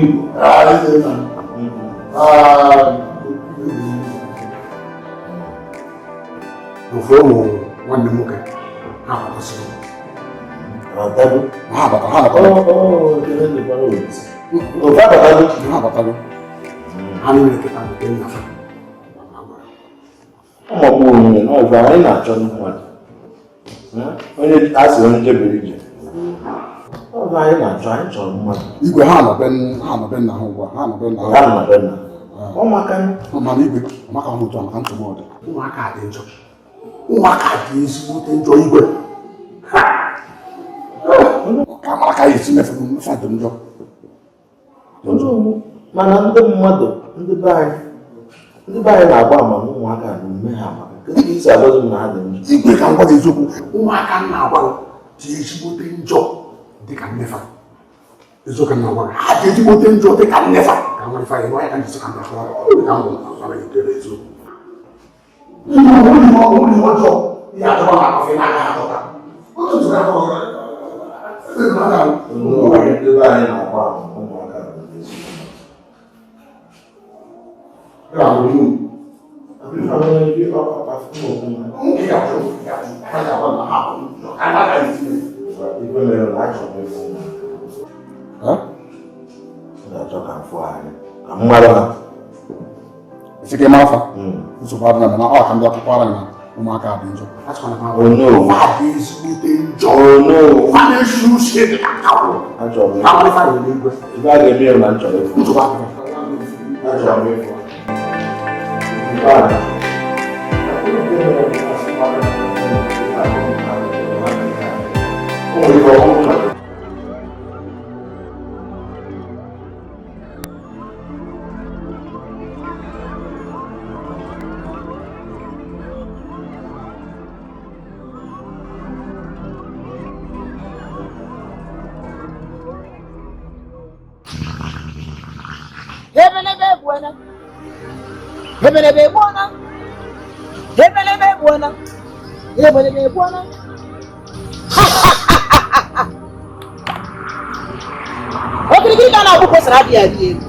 Igbo. Ofe ụmụ nwanne m nwoke ha abatasịrị. Abatago? Ha abata, ha abatago. Ofe abatago? Ha abatago. Ha niile kịta nke nna ha. Ọmọkpụ onwe na ọgwa anyị na-achọ mmadụ. Onye a sị onye jebere ije. Ọgwa anyị na-achọ, anyị chọrọ mmadụ. Igwe ha nọ be ha nọ be nna ha ugbu a, ha nọ be nna ha. Ha nọ be nna. Ụmụaka Mana igwe, ụmụaka ha otu a maka nsogbu ọ dị. Ụmụaka dị njọ. Ụmụaka dị ezigbote njọ igwe. Ka mara ka anyị esi mefe mmefe dị njọ. Mana ndị mmadụ, ndị be anyị na-agba ama na ụmụaka na omume ha amaka. Kedu ka isi agwazi m na ha dị njọ? Igwe ka m gwa gị eziokwu, ụmụaka m na-agwa gị dị ezigbote njọ dịka nnefa. Eziokwu m na-agwa gị, ha dị ezigbote njọ dịka nnefa. Ka m nwefa ya, ya ka m ji sị ka m bịa kọwara ka m gwara gị dere eziokwu. Ihe ọbụla ihe ọjọọ, ihe achọrọ na akọfe na-agaghị achọta. Otu tụrụ afọ ọrụ. Ndị be anyị na-agba ama na ụmụaka bụ ndị ezigbo mmadụ. Ife mere na achọrọ m ịfụ ụmụaka. M ga-achọ ka m fụ ha anya, ka m mara ha. Sị ka ị mara afa? Nsogbu adịla mana ọ ka ndị akwụkwọ ara na ụmụaka dị njọ. Oh no. Ha dị ezigbote njọ. Oh no. Ha na-eshi uche dị ka nkawụ. Achọrọ m Ha nwere ife anyị n'igwe. Ife a ga-eme ya na m chọrọ ịfụ. Nsogbu adịla. Achọrọ m ịfụ. Ife a na. O nwere ike ọ bụrụ na Ebelebe egbuona. Ebelebe egbuona. Ebelebe egbuona. Okirikiri ka a na-agbụ kwesịrị adịghị adị elu.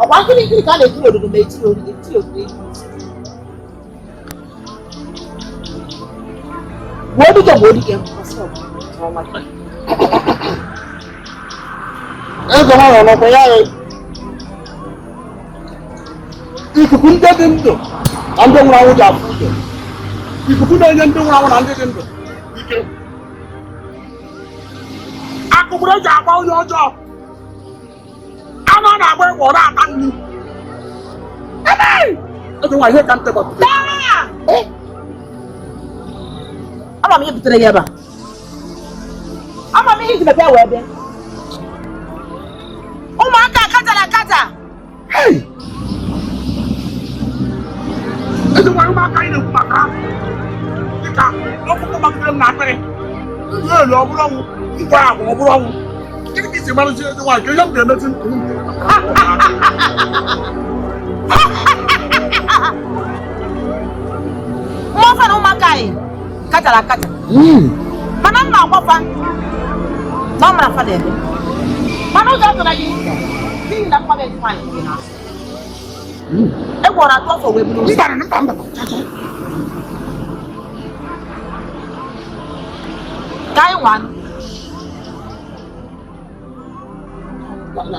Ọkwa nkirikiri ka a na-ekiri ododo ma etiri ododo etiri ododo elu. Gbuo dike gbuo dike. Eze nwanyị ọnọkwa ya ya. Ikuku ndị dị ndụ na ndị nwụrụ anwụ ji afụ ụzọ. Ikuku na-enye ndị nwụrụ anwụ na ndị dị ndụ ike. Akụgburu eji agba onye ọjọọ. Anụ a na-agba egbe ọ na-ata nri. Eze nwaanyị ihe ka ntị gbapụta. Ama m ihe butere gị ebe a. Ama m ihe iji mepee wee bịa. Ụmụaka katara akata. Eze nwaanyị ụmụaka anyị na-ekwu maka ha dịka ọkpụkpụ gbagidere m na akpịrị. Ndụ elu ọ bụrụ ọnwụ, ngwa agwa ọ bụrụ ọnwụ. Gịnị ka isi marụzi eze nwaanyị ka ihe m ga-emezi ndụ m? Mmụọ na ụmụaka anyị katara akata. Mana m na-agwafa na ọ mara fa na-eme. Mana ụjọ atụla gị n'ihi na mkpa ezi nwaanyị gị na-asụ. Egwu ọ na-atụ ọsọ wee buru ụzọ. Mba, mba, mba. Ka anyị nwanụ.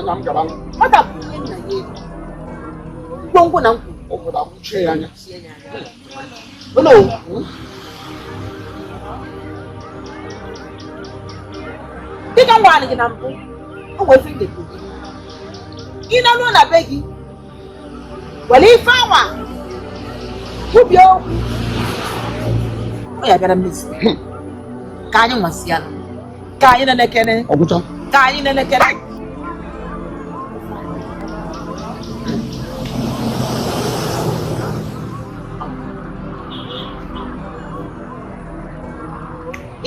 Na m gaba. Nwata bụ ihe nna ya ego. Ngwongwo na nkwu. Obodo akwụchie ya anya. Ụlọ dịka m gwara gị na mbụ, o nwere ife m ga-ekwu gị. Ị nọruo na be gị, were ife anwa kwubie okwu. Ọ ya bịara mmezu. Ka anyị nwasịa. Ka anyị nenekene. Ọgwụcha. Ka anyị nenekene.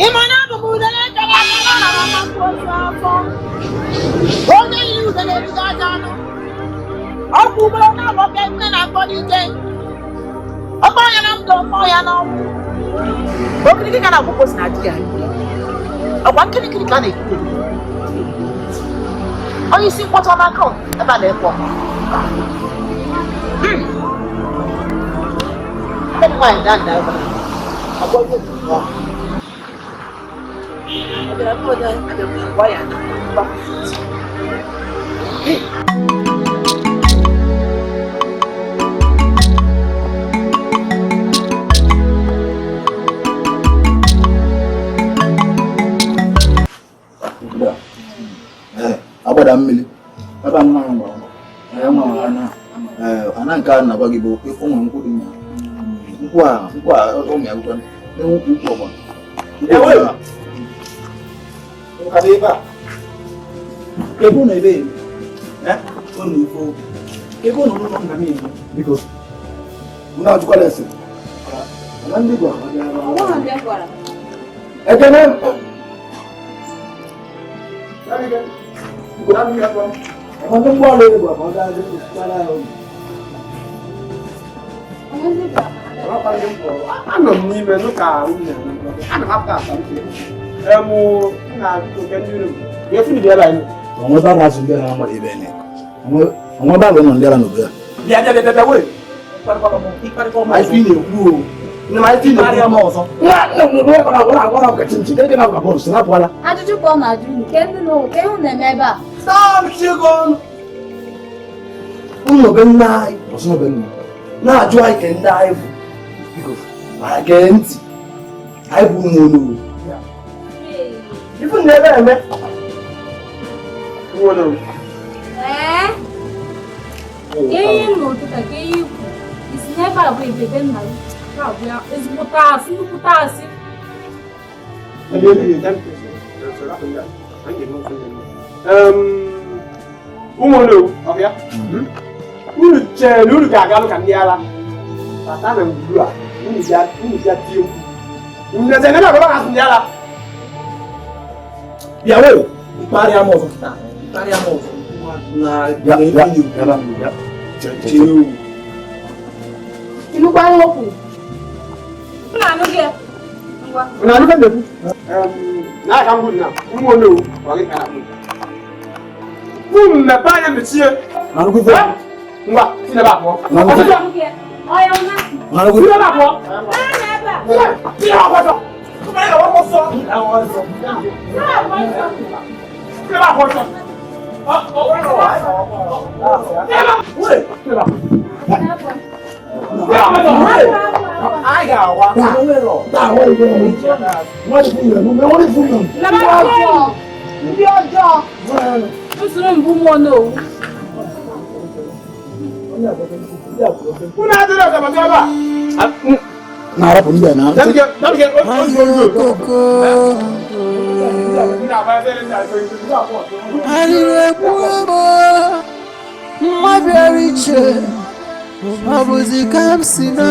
Ịma na abụ m udele chọrọ aka na mama otu afọ. Onye yiri udele erigo aja anụ. Ọkwụ ụgbọrọ na-abọ ka nne na-akpọ n'ike. Ọkpọ ya na ndụ, ọkpọ ya n'ọnwụ. Okirikiri ka na-akwụkwọ si na adị ya. Ọkwa nkirikiri ka a na-ekiri. Onye isi mkpọtụ n'aka ebe a na-ekpo ọkụ. Ndị nwaanyị na-ada ebe a, ọ bụ onye bụ ọ bịara bụ onye abịa gwa ya na mgba. Agbada mmiri ebe a nna anyị gwara ana ana nke a na-agwa gị bụ ụmụ nkwụ dị nkwụ a nkwụ a ụmụ ya gwụkwa na-enwe nkwụ ukwu ọgba ebe na ebe ebe na ụlọ nna m biko m na-ajụkwala ese na ndị gwara ekene. Anọ m n'ime nụ ka ana m apụta asa ntị emu na oke ndị unu ga-efu ndị ebe anyị onwe ebe a na-azụ ndị ara nwere ebe onwe ebe a bụ ndị ara n'obodo a bịa bịa bịa bịa wee anyị na-ekwu o Ajụjụ ka ọ na-ajụ nke ndị na oke hụ na-eme ebe a. Ụlọ be nna anyị ọsọ be nna na-ajụ anyị ke ndị anyị bụ biko ma gee ntị anyị bụ ụmụ olulu ifu na ebe eme Ee, ihe n'ụtụtụ ka ihe ikwu isi n'ebe a bụ ebe nna gị ezigbote asị nnukwute asị. Ụmụ olulu ọhịa unu chere na unu ga-aga ka ndị ara bata na ngwuru a unu bịa tie mkpu unu na-eze ebe a asị ndị ara bịa wee mkparịa m ọzọ mkparịa m ọzọ na Ịnụkwa ihe o kwuru? N'aka ngwụ na ụmụ olulu ọ gị kara m mmepe anya mechie ngwa si n'ebe a pụọ si n'ebe a pụọ si n'ebe a pụọ si n'ebe a pụọ Ndị ọjọọ usoro mbụ mmụọ n'owu. Unu adịrị ọzọ maka ebe a. Na-arapụ ndị a na. Nwa bịara iche ọ bụzi ka m si na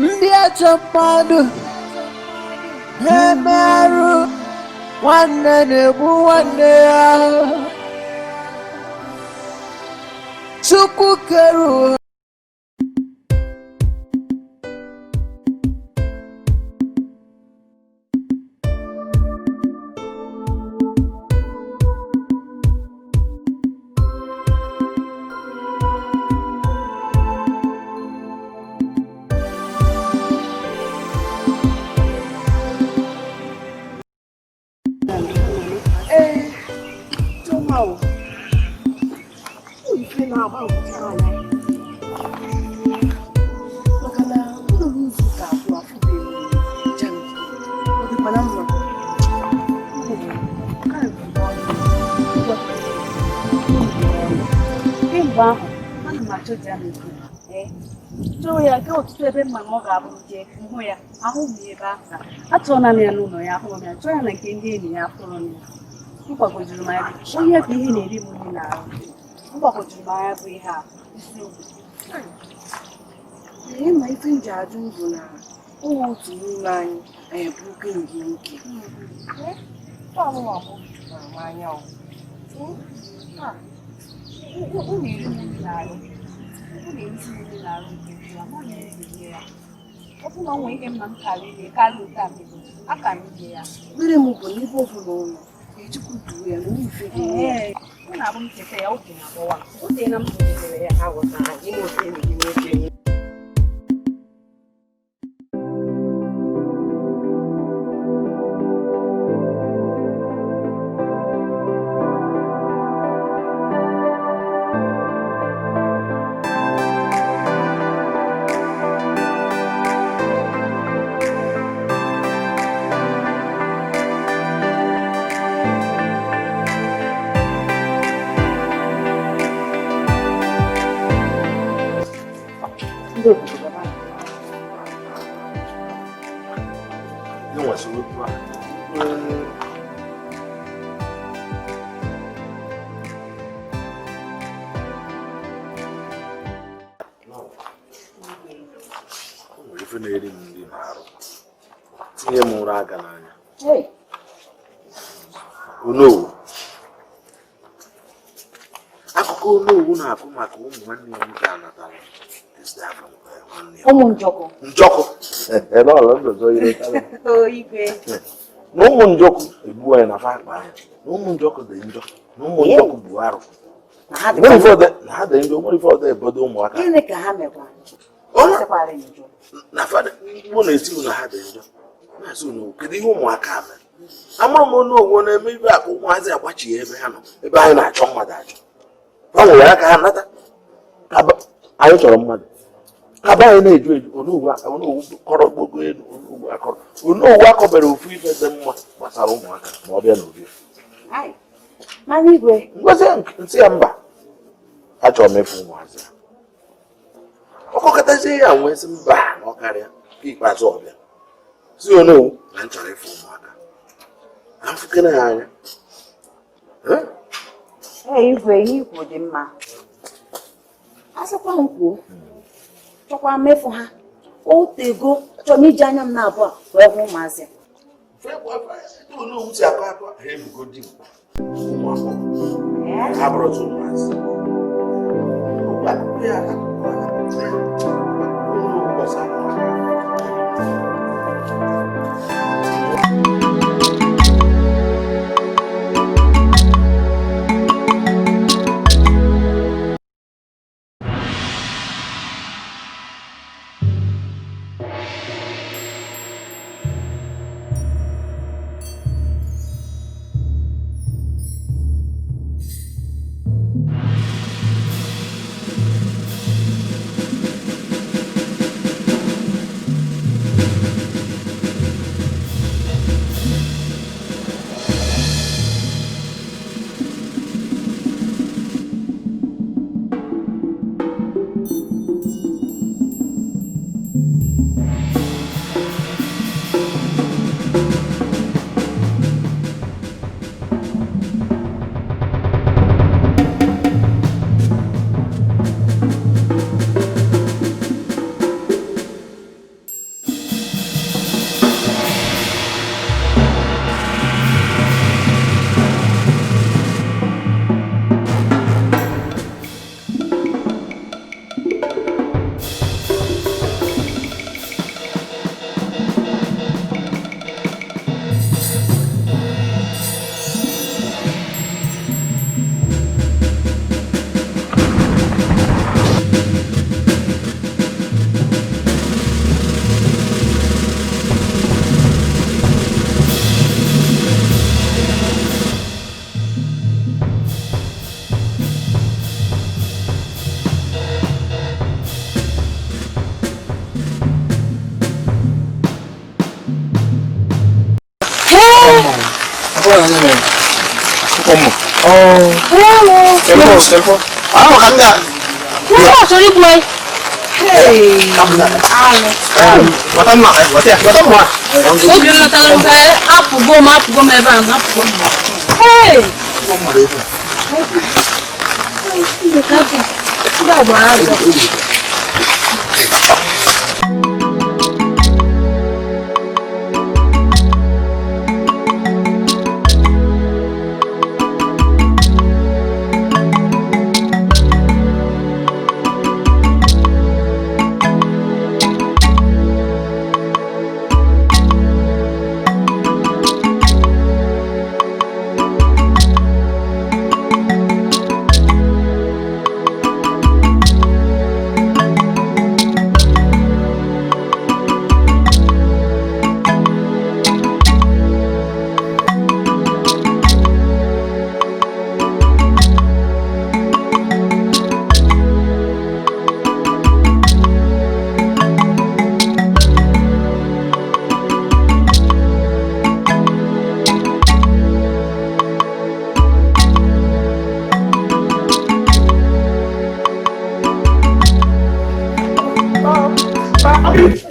ndị ajọ mmadụ na-eme arụ nwanne na-egbu nwanne ya. Chukwu kere ụwa. Kemgbe ahụ, ana m achọ Jamiu. Chọọ ya gaa ọtụtụ ebe mma ọ ga-abụ jee hụ ya, ahụ m ya ebe ahụ. Achọọla m ya n'ụlọ ya, ahụrụ m ya, chọọ ya na nke ndị enyi ya, ahụrụ m ya. M gbagwojuru m anya, onye bụ ihe na-eri m nri n'ahụ. M gbagwojuru m anya bụ ihe a, isiokwu. Ihe ma ife m ji ajụ bụ na ụmụ otu n'ime anyị anyị bụ okenye nwoke. Ọ na-eri m nri n'ahụ. Ọ na-erisi m nri n'ahụ nke ukwuu, amaghị m ihe ya. Ọ bụrụ na ọ nwee ihe mma m kara ime karịa otu a mego, aka m ime ya. Mmiri m bụ n'ebe ọ bụla ọ nọ, Chukwu duo ya na ife gị. Ee, ọ na-abụ m cheta ya, obi na-agbawa m. O teela m kụzitere ya. Aghọtara gị ime otu enyi gị nwoke. Ndị obodo baba. Enwesịrị okwu a. O nwere ife na-eri m nri n'arụ, tinye m ụra aga n'anya. Onowu, akụkọ Onowu na-akụ maka ụmụ nwanne ya nwoke anatara Ụmụ njọkụ. Njọkụ na ụmụ njọkụ egbu anyị na fa akpa anya, na ụmụ njọkụ dị njọ, na ụmụ njọkụ bụ arụ Na ha dị na ha dị njọ. Nwere ife ọdọ ebodo ụmụaka. Gịnị ka ha mekwa? Na fa mụ na-esi na ha dị njọ, na-asị unu kedu ihe ụmụaka mere? Amụrụ m Onowu na-eme ibe akụ ụmụazị agbachighị ebe ha nọ, ebe anyị na-achọ mmadụ achọ. Ha nwere aka ha nata anyị chọrọ mmadụ kaba anyị na-eju eju. Onowu kọrọ gbogo elu, Onowu akọrọ, Onowu akọbere ofu ife dị mma gbasara ụmụaka ma ọ bịa n'obi. Ngozi nsị ya mba, achọrọ m ịfụ ụmụazị ya. Ọkọkọtazie ya nwee sị mba na ọ karịa nke ikpeazụ ọbịa si Onowu na m chọrọ ịfụ ụmụaka na m fukene ha anya. Ee, igwe, ihe ikwu dị mma. Asịkwa m kwuo, chọkwa mmefu ha o tego, chọrọ m iji anya m na-abụọ wee hụ ụmụazị. Onowu si akọ akọ ha ebugo di ụmụ akwụkwọ ha bụrụ otu ụmụazị. Akụkọ ya akụkọ Onowu gbasara ụmụaka. Obi m natara m ka apụgo m, apụgo m ebe a, apụgo m. Hey! Ndị a gbara ajọ.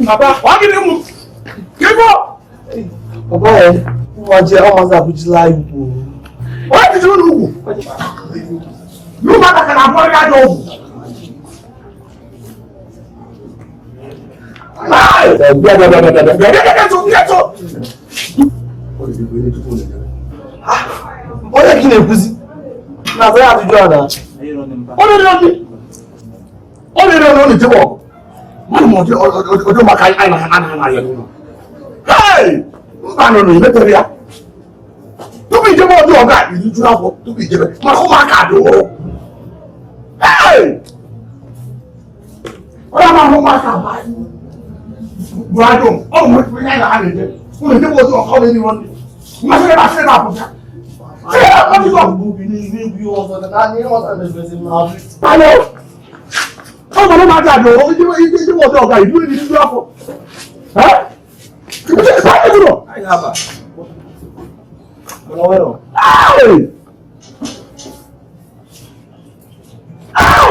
Papa, ọ gịnị ụmụ? Kebo! Papa, ụmụaji ọmazị abụjila anyị ugwu. Onye jijiri ụlọ ugwu? N'ụmụaka ka na-abụọ gị ajọ ọgwụ. Onye ka ị na-ekwuzi? Na-aza ya ajụjụ a na. Ọ na-ere ọ na-ejebe ọgụ. Mmadụ ma ọjọọ maka anyị na-anaghị ya n'ụlọ. Hey! Mba nọ na emetere ya. Tupu ijebe ọjọọ ọgụ a, iri juru afọ tupu ijebe. Maka ụmụaka dị ụrụ. Hey! Ọ na-ama ụmụaka bụ ajọ ọ bụ ihe anyị na-eje. Ụlọ ejebe ọjọọ ọgụ ọ na-eri nwanne. Mmasị ebe asị na apụta. Ọ bụ ụmụaka dị ụrụ ijebe ọjọọ ọgụ a, iri juru afọ.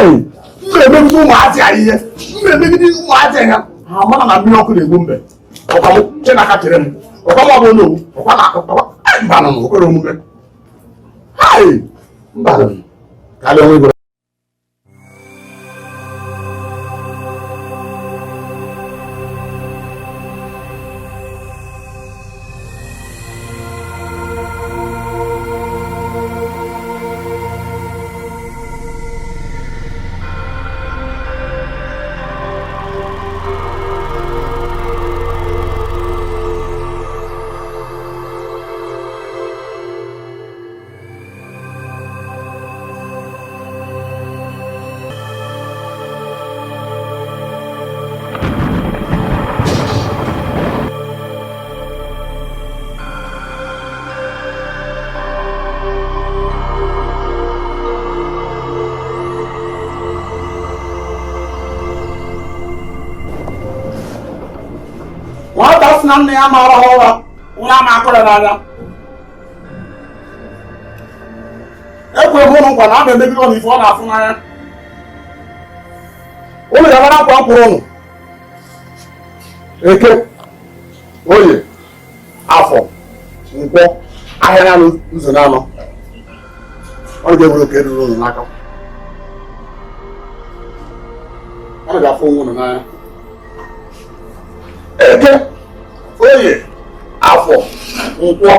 M na-emegide ụmụazị a ihe m na-emegide ụmụazị ya ha mara na mmiri ọkụ na-egbu mbe ọkwa m Chinaka chere m ọkwa m ọ bụ onowu ọkwa na akụkọ mba nọ n'okwere omume mba nọ ka a onwe igwe. Nwata sị na nna ya mara ha ụra ụra ma akọrọ n'anya. Ekwere m ụlọ nkwa na a na-emegide ọnụ ife ọ na-afụ n'anya. Ụlọ ya mara akwa mkpụrụ ụnụ. Eke, Oye, Afọ, Nkwọ, ahịa na nzu na anọ. Ọ ga-ewere oke ruru ụnụ n'aka. Ọ ga-afụ onwe ụnụ n'anya. Eke, Oye, Afọ, Nkwọ.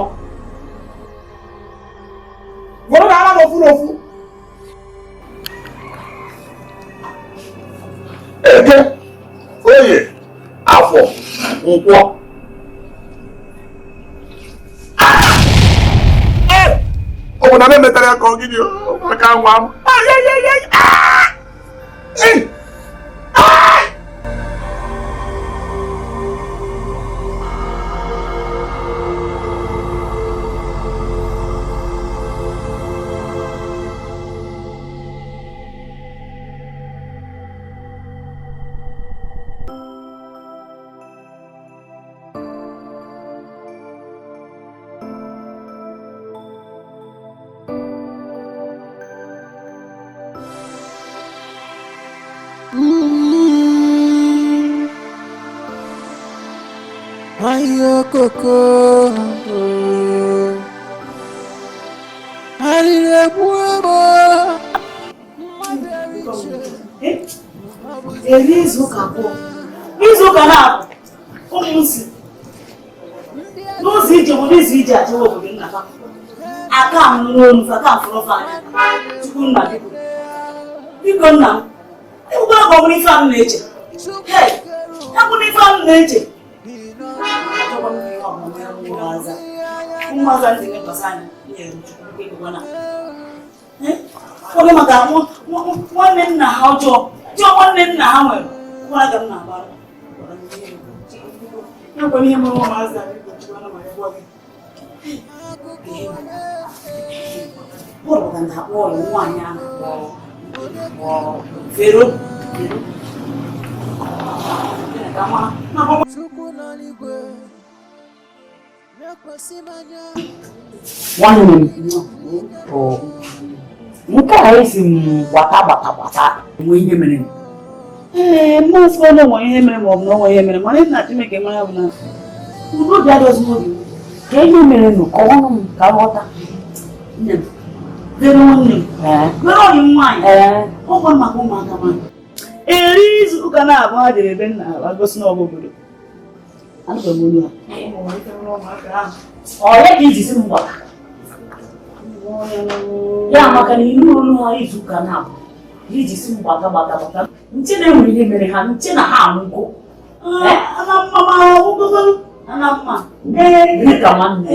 Were na-ara n'ofu n'ofu. Eke, Oye, Afọ, Nkwọ. Ọ bụ na m emetara ya ka ọ gịnị maka nwa m. Ayokoko Eri izu ụka abụọ izu ụka na-abụ ụmụ si n'ụzọ ije bụ n'izu ije achọwa obodo nna ha aka m nwụọ m aka m fụrụ anya Chukwu nna biko biko nna m ekwukwara ka ọ bụrụ ife a m na-eche ekwuna ife a m na-eche ụmụazị ndị na-ekwasị anya nyere m Chukwu ekwekwana ụfọdụ maka nwanne nna ha ọjọọ jụọ nwanne nna ha nwere ụkwara ka m na-agbara ekwere ihe mere ụmụazị a biko Chukwu ana m ayọkwa gị bọọlụ ka na-akpọ ọyị nwaanyị a na-akpọ Vero Nwanne m nke a esi m gbata gbata gbata enwe ihe mere. Ee, mmasị na onwe ihe mere ma ọ bụ na onwe ihe mere, mana na Chineke mara bụ na udo dị adọzi n'obi m. Ka ihe mere nụ, kọwara m ka m ghọta. Nne m, dere nwanne m, dere ọyị m nwaanyị, ọ gwara maka ụmụaka m. Eri izu ụka na-abụ ha jere ebe nna ha gosi n'ọgụ obodo. Anụbeghị m olu ha. Ọ ya ka iji si m gbata. Ya maka na ilu olu ha izu ụka na-abụ iji si m gbata gbata gbata. Nche na enwere ihe mere ha, nche na ha anwụgo. Ana mma ma ọgwụgwọ ana mma. Dị ka nwanne.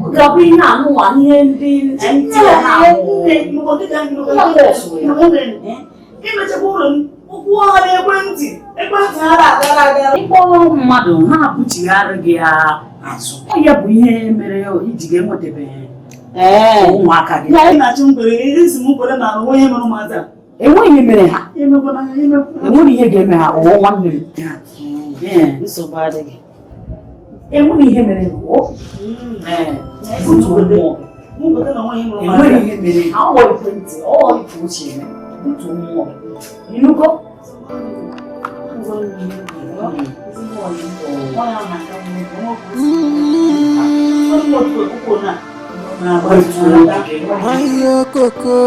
Ọ ga-abụ ihe anụnwa ihe ndị ntị ha anwụ. Imechakwa ụlọ m, okwu ọha na ekwentị, ekwentị ha na-agara agara. Ịkpọrọ mmadụ na-abụchigharị gị azụ. Ọ ya bụ ihe mere iji ga-enwetabeghị ụmụaka gị. Ya na-achụ mkwere, esi m kwere na onwe ihe mere ụmụaka. Enweghị ihe mere ha. Enweghị ihe ga-eme ha, ụwa nwanne m. Nsogbu adịghị. Enweghị ihe mere ha. Otu mmụọ. Enweghị ihe mere ha. Ọ ekwentị, ọ etu o si eme. Otu mmụọ. Ịnụgo? Ayo koko.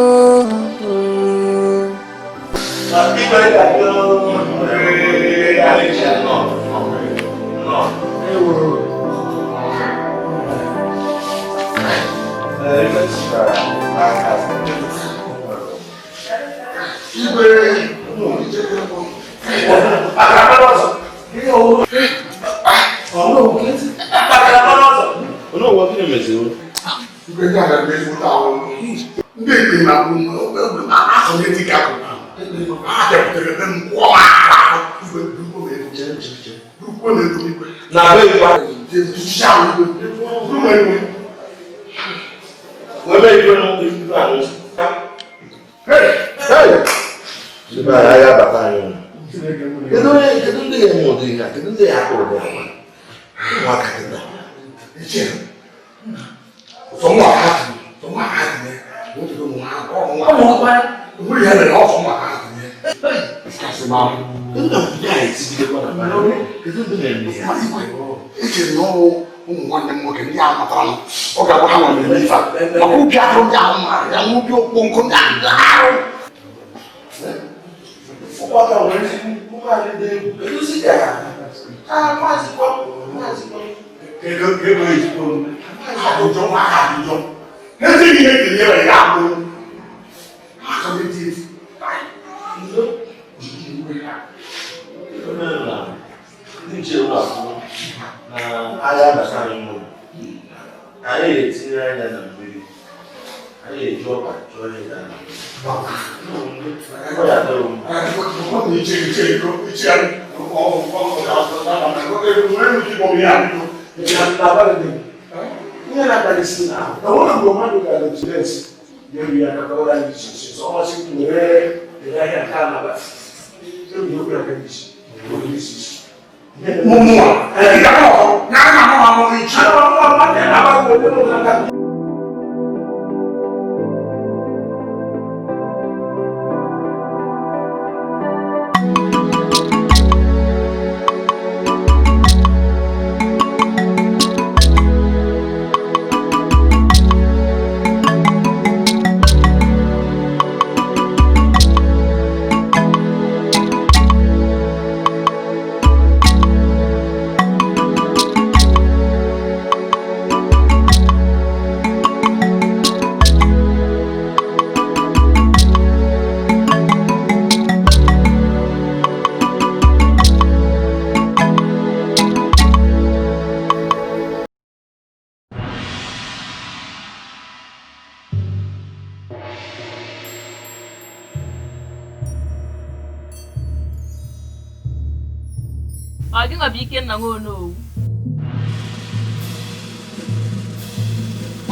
Ọ gị nwa bụ Ikenna Nwonowu?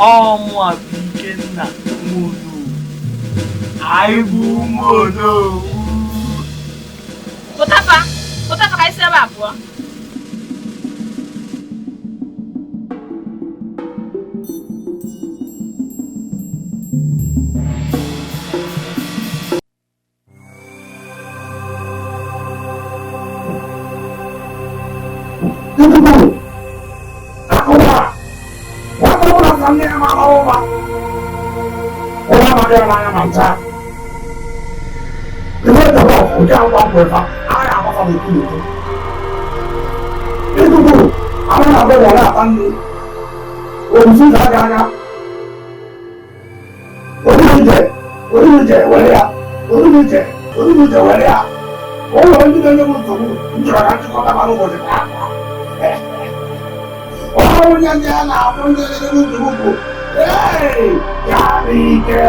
Ọ mụa bụ Ikenna Nwonowu. Anyị bụ ụmụ Onowu. Pụtafa, pụtafa ka anyị si ebe a pụọ. nne ya mara ụma ụma mara ya n'anya ma ncha iwe dọrọ nke ngwa ngwa agha agbafa n'okwu n'okwu ikuku ahụ na-abịa were ata nri omume ga-aga aga olùjẹ wẹrẹ ya olùjẹ olùjẹ wẹrẹ ya òun wọlé ndị na-enye m nsogbu njọrọ ka nchịkọta mmanụ ụbọchị ọrụ onye ndị a na-akwụ ndị na-enye m nsogbu bụ ee ya bụ ike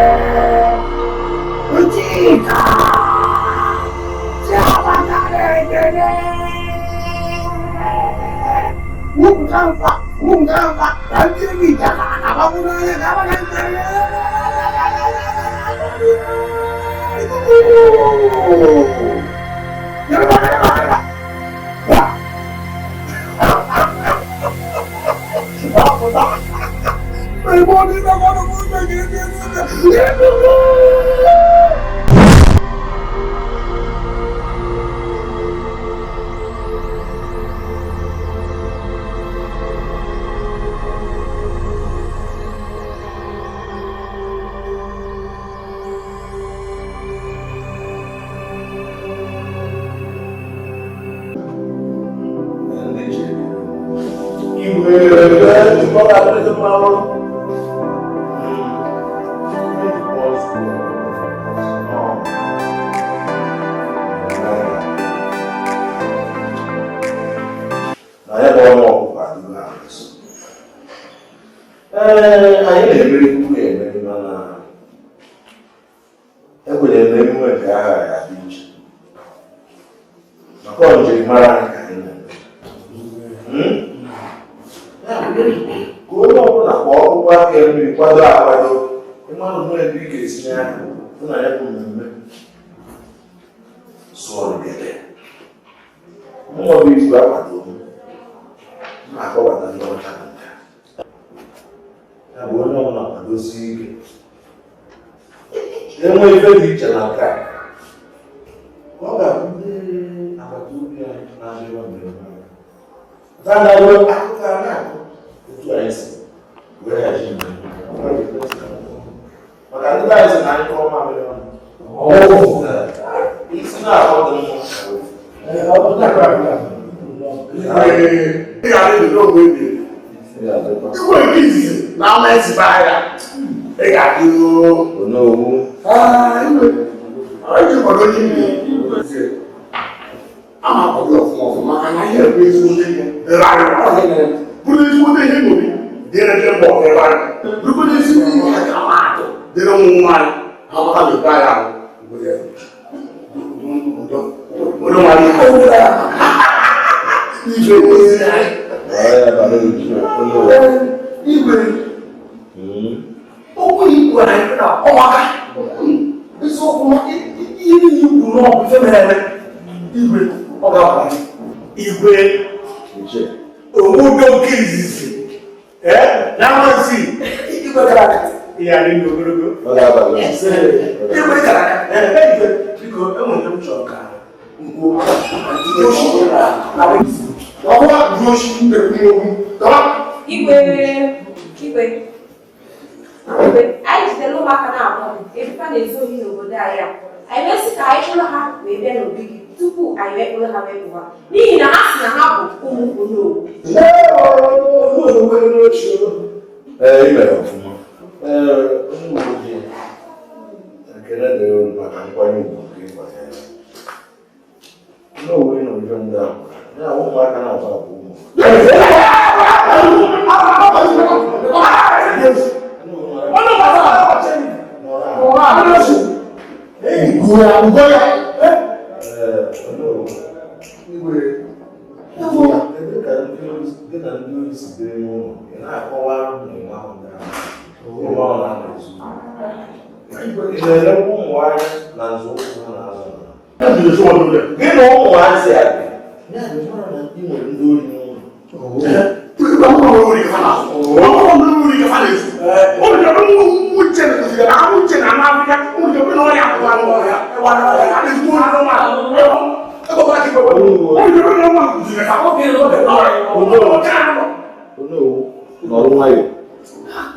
Uchika Chiamaka na-ekele wupụta mfa wupụta mfa ka ndị enyi ka agbagbu n'anya ka agbagha ntị.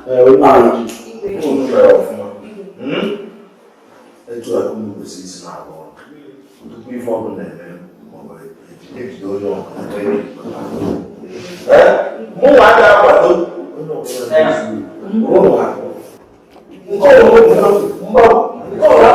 Unu mere ọfụma. Etu a unu kwesịrị isi na-arụ ọrụ. Tupu ife ọbụla eme maọbụ ejide onye ọbụla. Mụ nwa agaghị akwado onye ọbụla na-ezu ụlọ ha. Nke ọbụla mgbagwo nke ọbụla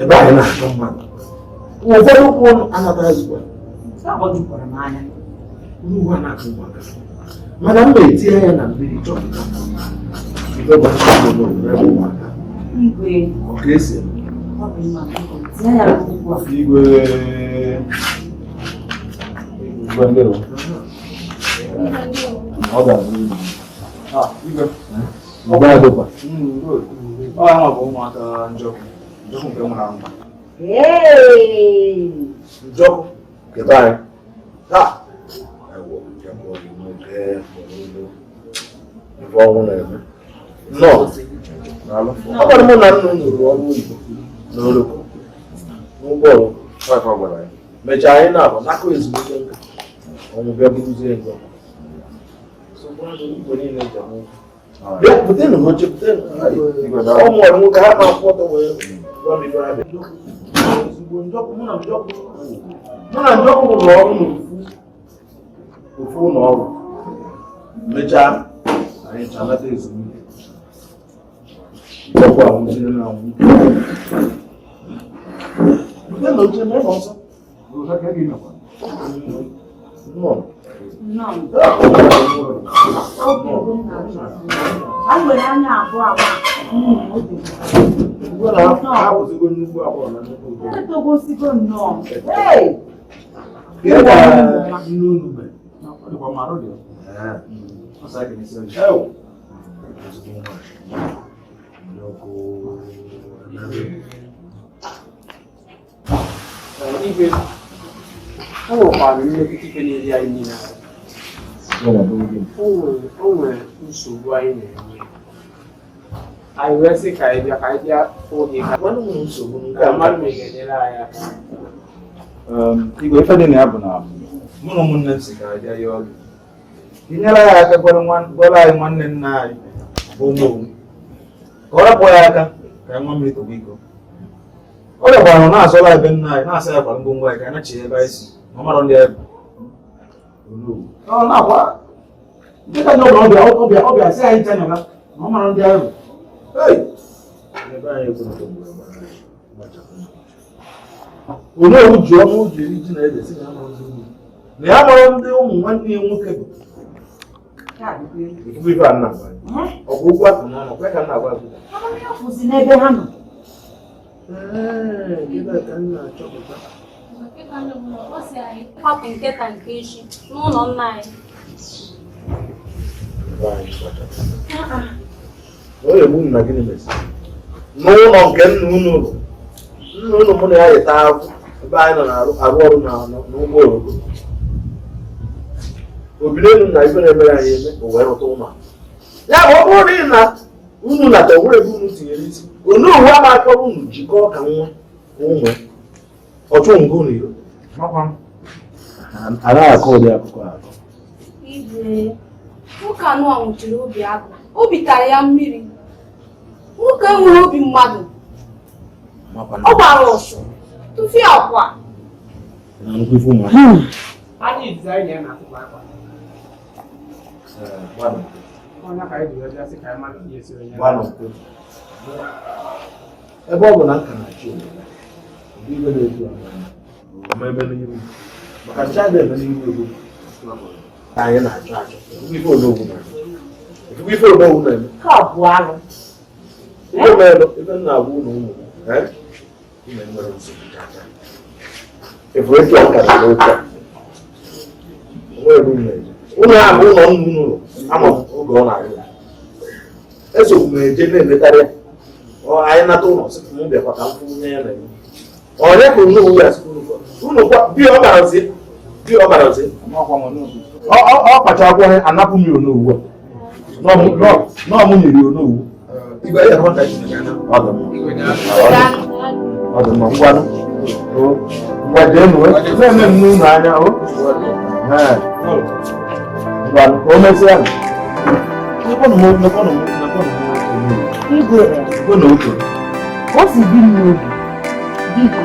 Ebe anyị na-achọ mmadụ ụfọdụ ụkwụ anataghịzikwa nnukwu a na-achọ ụmụaka mana m na-etinye ya na mmiri chọpụta ife gbasara obodo ebe ụmụaka ọ ka esi eme. Igwe ndewo. Ọ ga-abụ igwe. Igwe adịkwa. Ọ ya nwa bụ ụmụaka njọkụ. Njọkụ nke nwụrụ anwụ. Njọkụ nke be anyị. Taa, ewo nke mbụ nke ife ọnwụ na-eme. Nnọọ. Ọ gwara mụ na nna unu rụrụ ọrụ oyibo n'Oroko n'ụgbọ oloko papa gwara anyị mechaa anyị na-abụ n'aka ezumike nka ọnwụ bịa buruzie njọkụ. Bịa butenụ ha oche butenụ ọ mụrụ nwoke ha na-akwụ ọtọ wee gwa m ife ha bịa. Ozugbo njọkụ mụ na njọkụ rụrụ ọrụ n'ofu ụlọ ọrụ mechaa anyị chanata ezumike. Njọkụ anwụziri na anwụ. Butenụ oche mee na ọsọ. Nnọọ. Igwe, o nwekwara mmetụta ife na-eri anyị niile ahụ. O nwere nsogbu anyị na-enwe. Anyị wee sị ka anyị bịa oge ka mmadụ ma ga-enyere anyị aka. Igwe, ife dị na ya bụ na mụ na ụmụnne m si ka anyị bịa yọọ gị. Inyere ya aka gwara anyị nwanne nna anyị bụ Onowu ka ọ rapụ ya aka ka anyị nwa mmiri tọgbọ iko. Ọ rịakwara na-asọla ebe nna anyị na-asa ya kwa ngwongwo anyị ka anyị nachie ebe anyị si ma ọ mara ndị anyị bụ. Ọ na-akwa nkịta ndị ọbụla ọbịa ọbịa sị anyị ncha nyaba ma ọ mara ndị anyị bụ. Onowu ji ọnụ o ji eri ji na ede si na na ya mara ndị ụmụ nwanne ya nwoke bụ. Ife a nna ọ bụ okwu atụ n'ọnụ kwe ka nna agwa gị. N'ebe ha nọ. Kwapụ nkịta nke echi n'ụlọ nna anyị. N'ụlọ nke nna unu ụlọ nna unu mụ na ya yeta ahụ ebe anyị nọ na-arụ ọrụ n'ụgbọ oloko. Obido na ife na-emere anyị eme o wee rụta ụlọ. Ya bụ ọ bụrụ na unu nata onwere ebe unu tinyere isi Onowu ama akọrọ unu jikọọ ka nwa ụmụ ọchụ ngo unu iro. Anaghị akọ ụdị akụkọ akọ. Igwe, nwoke anụ a nwụchiri obi agụ, obi tara ya mmiri. Nwoke enweghị obi mmadụ. Ọ gbara ọsọ tụfie akwa. Anyị izizi anyị na akụkọ akwa. Ebe ọ bụ na nka na-achị obodo igwe na-etu eme n'ihu maka ncha na-eme n'ihu egwu anyị na-achọ achọ ife Onowu na-eme ife Onowu na-eme ka ọ bụ alụ ife meelụ ife m na-agwa ụlọ ụmụ m nwere nsogbu chacha efuru etu a nkata n'oche a nwere ebe unu ụlọ ahụ ụlọ nnu ụlọ ama m oge ọ na-arịa esokwu m eje na-emetarị ya anyị nata ụlọ sị m bịakwa ka m fụ nye ya na eme onye ka unu ya sị unu kwa bi ọ barazie bi ọ barazie ọ kacha agwọ ya anapụ m ya Onowu a nọọ mụ nyere ya Onowu. Ọ dị mma ngwanụ ngwa jee nụ na-eme m n'ụlọ anya o ngwanụ ka o mesịa Igwe o si dị m n'obi biko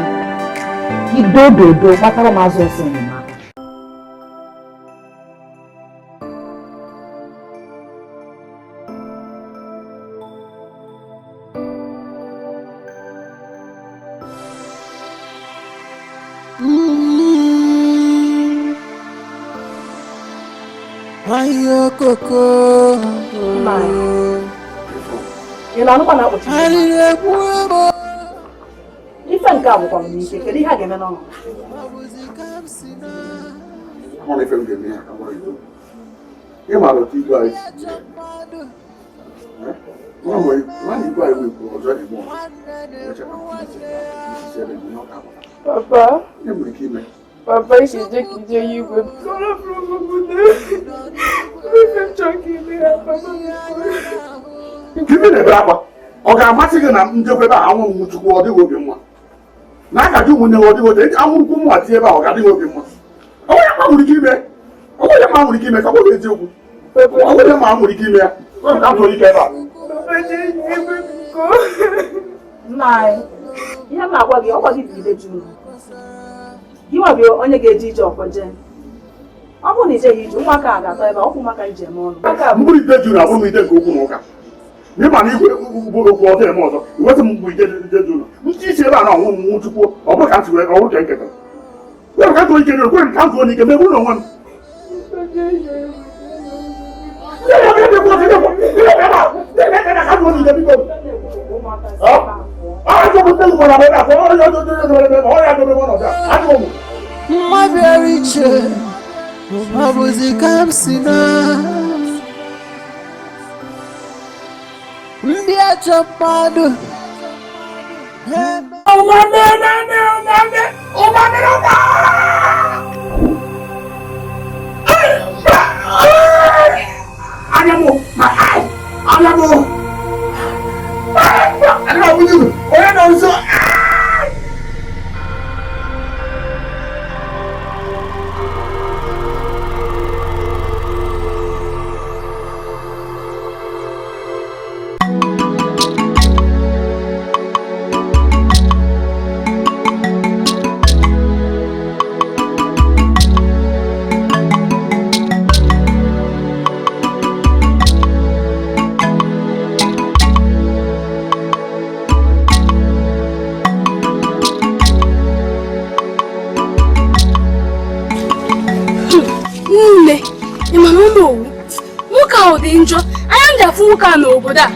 idododo gbatara m azụ ọsọ enyemaka. Ị na-anụkwa na akpọchi ife nke a bụkwa m n'ike kedu ihe a ga-eme n'ọnụ? Papa, Papa, isi je ka ije ya igwe. Gịnị na-ebe akwa? Ọ ga-amasị gị na njekwa ebe a anwụ nwụchukwu ọ dịghị obi mma na akaji ụmụnne m ọ dịghị obi anwụrụkwu mma tie ebe a ọ ga-adịghị obi mma. Ọ nweghị mma nwere ike ime ọ nweghị mma nwere ike ime ka ọ bụrụ eziokwu ọ nweghị mma nwere ike ime ya ka m tụrụ ike ebe a. Nna anyị, ihe m na-agwa gị ọkwa gị bụ ide juru gị nwa bụ onye ga-eje ije ọkwa jee. Ọ bụrụ na ijeghị ije ụmụaka a ga-atọ ebe ọkwụ ụmụaka iji eme ọnụ. Mkpụrụ ide juru abụrụ m ide nke okwu na ụka n'ịma na igwe ugbo okwu ọzọ eme ọzọ iweta m mgbe ide juru ntị isi ebe a na ọnwụ m chukwu ọ bụrụ ka m si wee ọrụ ka nketa kwere ka m tụọ ike kwere ka m tụọ n'ike megburu n'onwe m. Nwa bịara iche ọ bụzi ka m si na ndị ajọ mmadụ Nwoke a n'obodo a,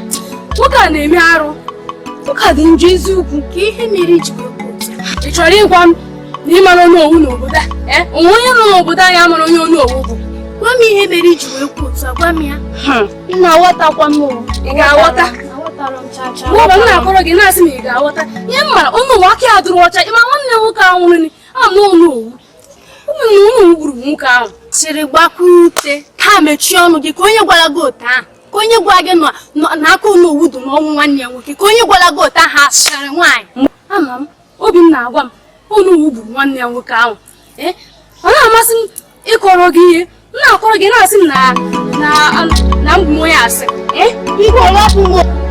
nwoke a na-eme arụ. Nwoke a dị njọ eziokwu. Ka ihe mere iji wee kwuo otu a. Ị chọrọ ịgwa m na ị mara Onowu n'obodo a? Ee, onwe onye nọ n'obodo anyị amara onye Onowu bụ. Gwa m ihe mere iji wee kwuo otu a, gwa m ya. Nna aghọtakwa m o. Ị ga-aghọta? Aghọtara m chaa chaa. Mgbe ọbụla m na-akọrọ gị na-asị m ị ga-aghọta. Ihe m mara, Onowu aka ya dụrụ ọcha. Ị ma nwanne nwoke ahụ nwụrụ ni? Ama m na Onowu. Ụmụnne Onowu gburu nwoke ahụ. Sịrị gbakwute ha mechie ọnụ gị ka onye gwara gị otu ahụ. Ka onye gwa gị na aka Onowu dị n'ọnwụ nwanne ya nwoke. Ka onye gwara gị otu ahụ asịrị nwaanyị. Ama m, obi m na-agwa m, Onowu gburu nwanne ya nwoke ahụ. Ee, ọ na-amasị m ịkọrọ gị ihe. M na-akọrọ gị na-asị m na m bụ onye asị. Ee, Igwe ọlọpụ m.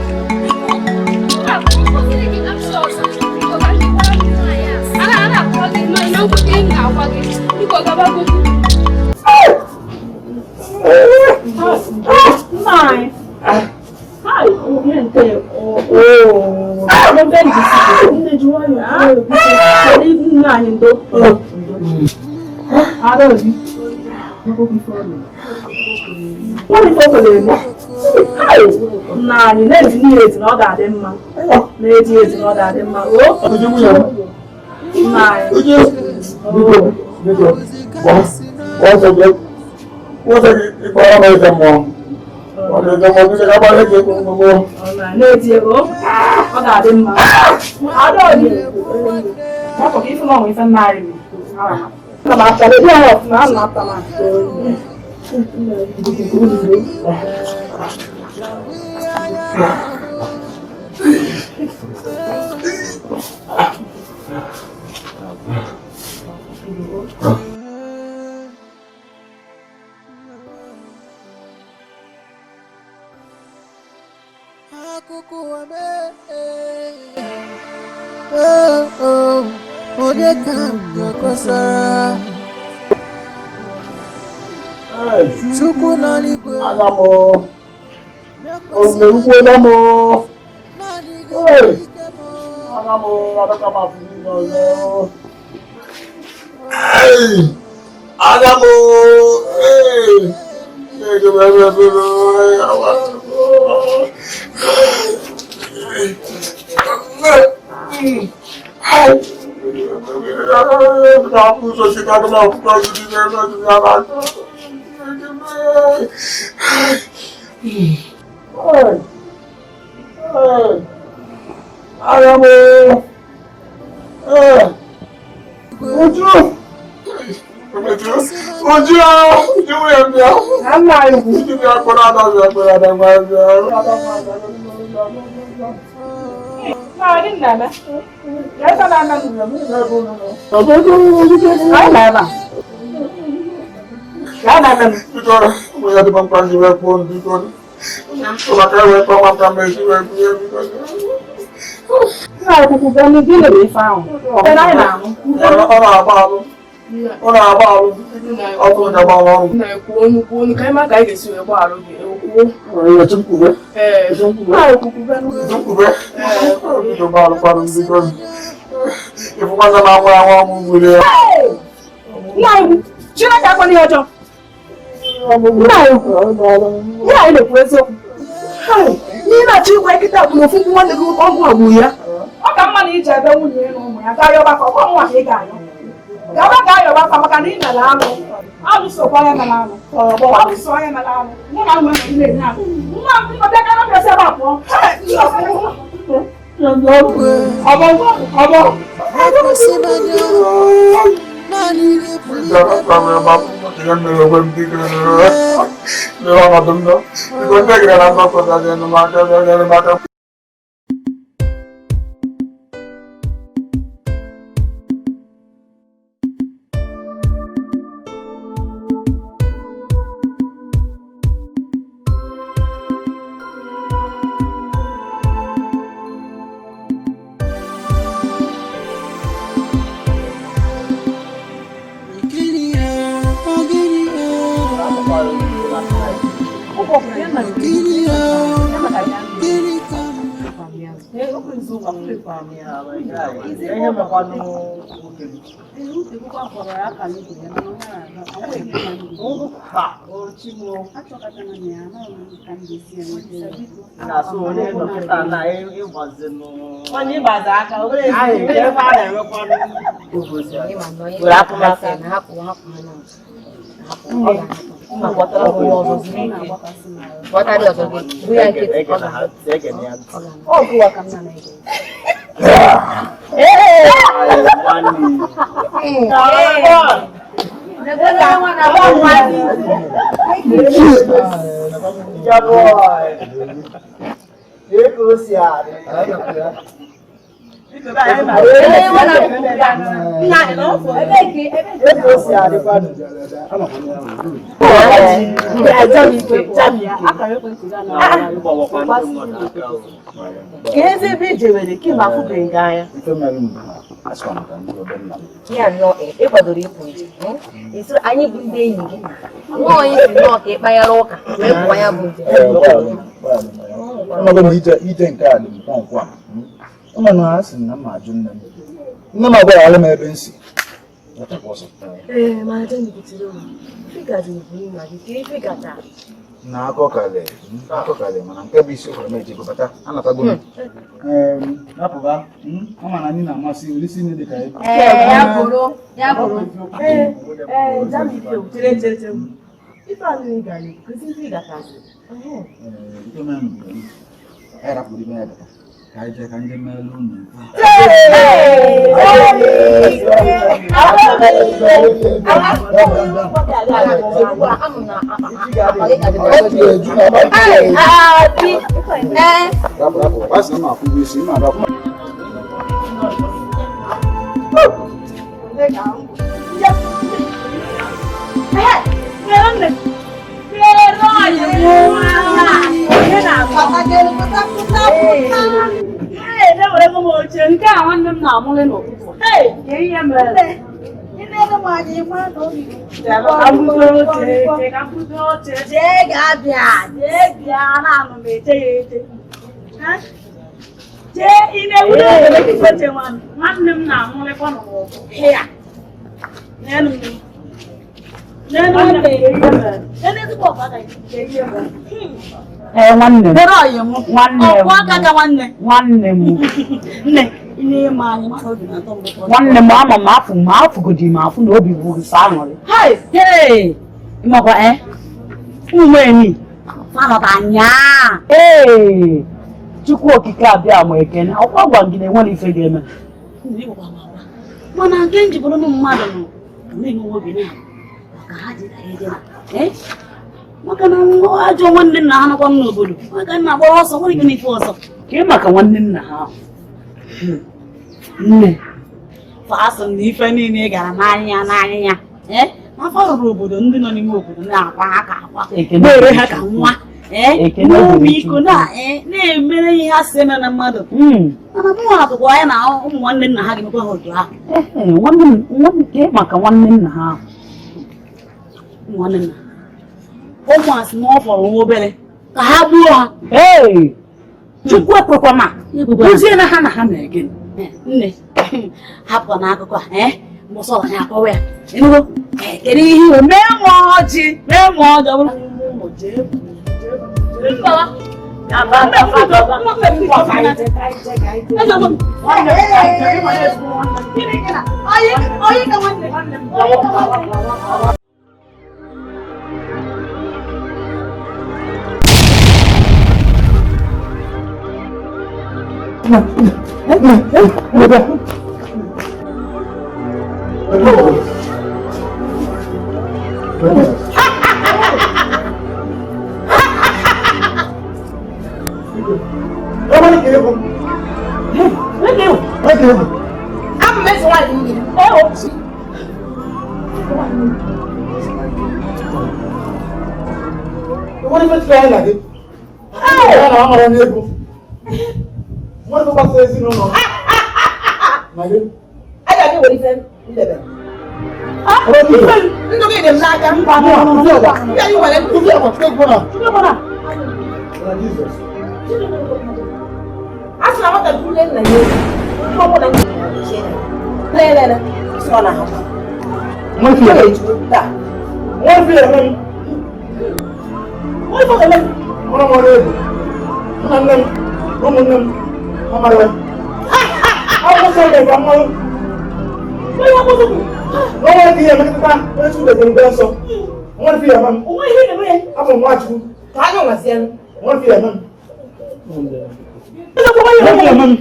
Nna anyị na-ezi n'ihe ezi na ọ ga-adị mma. Na-ezi ezi na ọ ga-adị mma. O nna anyị. Na-eti ego ọ ga-adị mma. Adaobi, afọ ka ife n'ọnwa ife nna anyị. Ana m apịala ebe ahụ ọfụma, ana m apịala. Onye ka m ga-akọsara? Chukwu nọ n'igwe. Aga m omerukwuola m. Aga m adaka m afọ niile ọzọ. Aga m Chineke akwana ihe ọjọọ. Nna anyị ihe anyị na-ekwu eziokwu. Ihe na-achọ ịgwa nkịta bụ na ofu nwanne gị ọgwụ ọgbụ ya. Ọ ka mma na iji ebe nwunye ya na ụmụ ya gaa yọba ka ọ bụrụ nwa ka ị ga-ayọ. Gaba ka ayọba afa maka na ị nara anụ. Anụ sokwa ya nara anụ. Anụ so ya nara anụ. Mụ na nwa m na-enye anụ. Nwa m biko bịa ka na bịa ebe a pụọ. Eziokwu, afụlekwa m ya. Ihe mekwanụ nwoke m. Utegokwa kpọrọ ya akara igwe ya mana onye na-aga Ha, o Chimo. Achọkọtana m ya, amaghị m ka m ga-esi enweta ya. Na-asụ onye dọkịta na ịgbazinụ. Onye ịgbazi aka, obere Anyị ebe a na-enwekwanụ. Were akụmakụ na hapụ hapụ ha na Kpọtara m onye ọzọ zuru ike. Kpọtara ọzọ gị bụ ya nkịtị ọ ga-ahapụ. Ọ gụwa ka m na-ege. Ya boy. Ego si adị. Ego si adịkwanụ. Ka ezi ebe ije were kemgbe afụbeghị gị anya. Ya nnọọ ị kwadoro ịpụ ije isi anyị bụ ndị enyi gị nwa onye si nnọọ ka ị kpanyere ụka wee pụọ ya bụ njem. Ọnọdụ m ije nke a dị m kwamkwam. Ụmụ ha sị na m ajụ nne m. Nne m agwara m ebe m si. Ee, ma Jemike bụ nna gị ka ife gata. Na akọkalị mana nke bụ isi ụfọdụ m ejego bata anatago m. Napụba, ọ ma na anyị na-amasị olisi nne dị ka ebe. Ee, ya bụrụ, ya bụrụ. Ee, ee, Jemike, chere chere chere. Ife anụ ị gara kwesị ife ị gatazi. Nke mere m bụ anyị rapụrụ ibe ya bata ka anyị jee ka njem meelu unu. Nke a nwanne m na-amụlị n'ụtụtụ. Ka ihe mere. Ka m budo oche. Jee ga-abịa, jee bịa na-anụ m eche ya eche. Jee ị na-ewuru oche nwanne m na-amụlịkwa n'ụtụtụ. N'elu m. N'elu nwanne m. N'elu ezigbo ọkwa aka gị. Ee, nwanne m. Bere ọyị m. Nwanne m. Ọkwa aka ka nwanne. Nwanne m. Nne, ị na-eme anyị mara obi na-atọ m ụtọ. Nwanne m ama m afụ m afụgodi m afụ na obi bụ gị sọ aṅụrị. Hey! Ịmakwa ee? Ụmụ enyi. Fanọta nyaa. Ee! Chukwu okike abịa ma ekene. Ọkwa gwa gị na enwere ife ga-eme. Mana nke m ji bụrụ ụmụ mmadụ nọ, na-enwe obi na maka ha ji ka eje na. Maka na ajọ nwanne nna ha nọkwa n'obodo maka nna gbara ọsọ nwere gị n'ife ọzọ. Ka ị maka nwanne nna ha nne fasị na ife niile ị gara n'anya n'anya ya afọ rụrụ obodo ndị nọ n'ime obodo na-akwa aka akwa na-ere ha ka nwa n'ume iko na-emere ihe ha si eme na mmadụ. Mana mụ atụkwa anyị na ụmụ nwanne nna ha ga-emekwa ha otu ahụ. Maka nwanne nna ha ụmụ nwanne nna ụmụ asị na ọ fọrọ nwa obere ka ha gbuo ha. Chukwu ekwekwa ma kụzie na ha na ha mere gịnị. Nne hapụ n'akụkọ a mbọsọ ọla ya akọwa ya ịnụgo kedu ihe iwe mee m ọjị mee m ọjị ọ bụrụ A sị na nwata buru nna ya ego, ndị ọgbọ na ndị lelele sị ọ na-ahụ. Nwa Taa. ife eme m. Nwa ife eme m. Mụrụ m ọrụ ego. Nna nne m, ụmụnne m, amara m. Akwụkwọ nsọ dị ka mmanụ. Onye akwụkwọ bụ. Na o nwere ka ihe emekọta onye Chukwu debere mgbe nsọ. Nwa ife eme m. Onwe ihe na-eme ya. Abụ m Nwachukwu. Ka anya nwazie. Nwa ife eme m. Nwa ife eme m.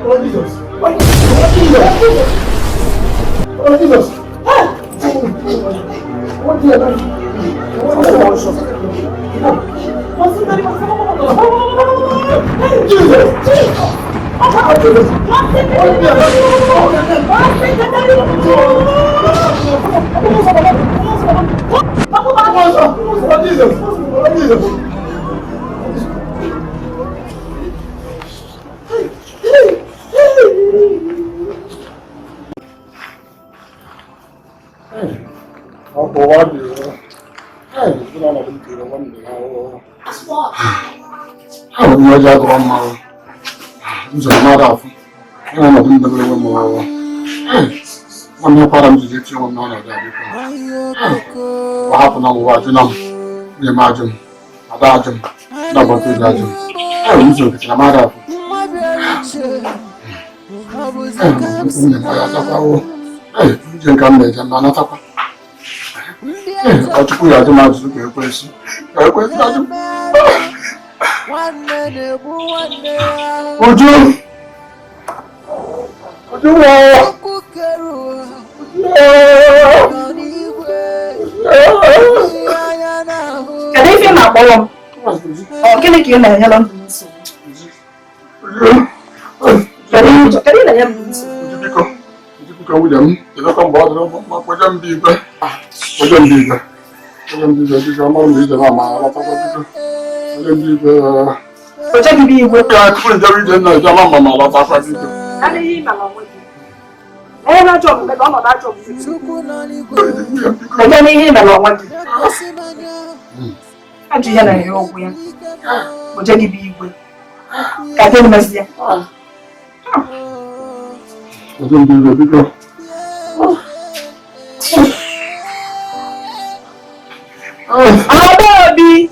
Oh Jesus. Oh Jesus. Oh Jesus. Oh dear. Jesus. Jesus. Ọchukwu ya ajụ m ajụjụ ka ekwesị ka ekwesị ajụ Uju Uju Kedu ife ị na-akpọrọ m? Ọ gịnị ka ị na-enyere ndụ m nsogbu? Kedu ị na-enye m nsogbu? Biko, biko nwunye m, kedụkwa mgbe ọ dịrị mma kweje m dị igwe. Kweje m dị igwe. Kweje m dị igwe, biko amarụ m ije na ama alatakwa biko. Kweje m dị igwe. Kweje gị bụ igwe. Ka tupu njem ije nna ije ama ma alatakwa biko. Adịghị ịma na onwe gị. Onye na-ajọ omume ka ọnọdụ ajọ omume. Kweje n'ihe ị mere onwe gị. Ajụ ihe na-enye ọgwụ ya. Kweje gị bụ igwe. Ka gị mezie. Kweje m dị igwe biko. Adaobi!